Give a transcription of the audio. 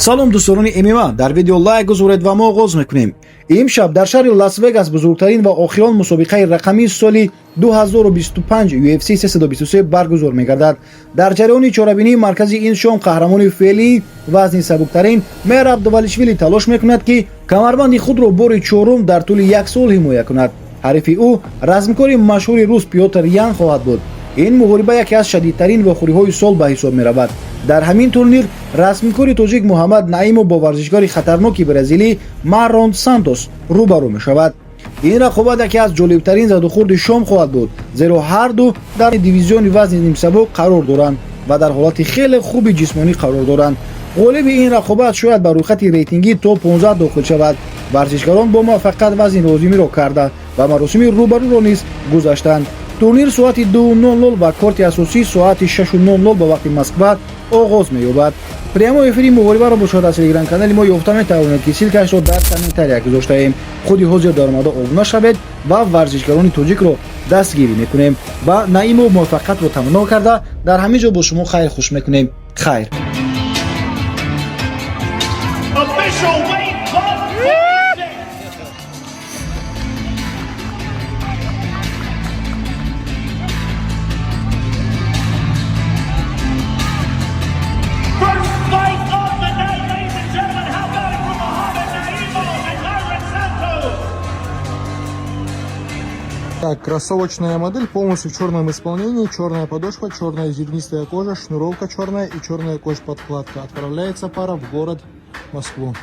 Салом, дӯстдорони ММА. Дар видео лайк гузоред ва мо оғоз мекунем. Имшаб дар шаҳри Лас-Вегас бузургтарин ва охирон мусобиқаи рақамии соли 2025 UFC 323 баргузор мегардад. Дар ҷараёни чорабинии марказии ин шом қаҳрамони феълии вазни сабуктарин Мераб Двалишвили талош мекунад, ки камарбанди худро бори чорум дар тӯли як сол ҳимоя кунад. Ҳарифи ӯ размкори машҳури рус Пётр Ян хоҳад буд. Ин муҳориба яке аз шадидтарин вохӯриҳои сол ба ҳисоб меравад. Дар ҳамин турнир размкори тоҷик Муҳаммад Наимов бо варзишгари хатарноки бразилӣ Маррон Сантос рӯбарӯ мешавад. Ин рақобат яке аз ҷолибтарин задухӯрди шом хоҳад буд, зеро ҳарду дар дивизиони вазни нимсабук қарор доранд ва дар ҳолати хеле хуби ҷисмонӣ қарор доранд. Ғолиби ин рақобат шояд ба рӯйхати рейтингии топ 15 дохил шавад. Варзишгарон бо муваффақият вазни лозимиро карда ва маросими рӯбарӯро низ гузаштанд. Турнир соати 2:00 ва корти асосӣ соати 6:00 ба вақти Москва оғоз меёбад. Прямой эфири муҳорибаро бошад аз телеграм-канали мо ёфта метавонед, ки ссылка шро дар комментария гузоштаем. Худи ҳозир даромада обуна шавед ва варзишгарони тоҷикро дастгирӣ мекунем ва Наимов муваффақиятро таманно карда, дар ҳамин ҷо бо шумо хайр хуш мекунем. Хайр. Official weight 146. First fight of the night, ladies and gentlemen. How about it for Muhammad Naimov and Myron Santos? Так, кроссовочная модель полностью в черном исполнении. Черная подошва, черная зернистая кожа, шнуровка черная и черная кожа подкладка. Отправляется пара в город Москву.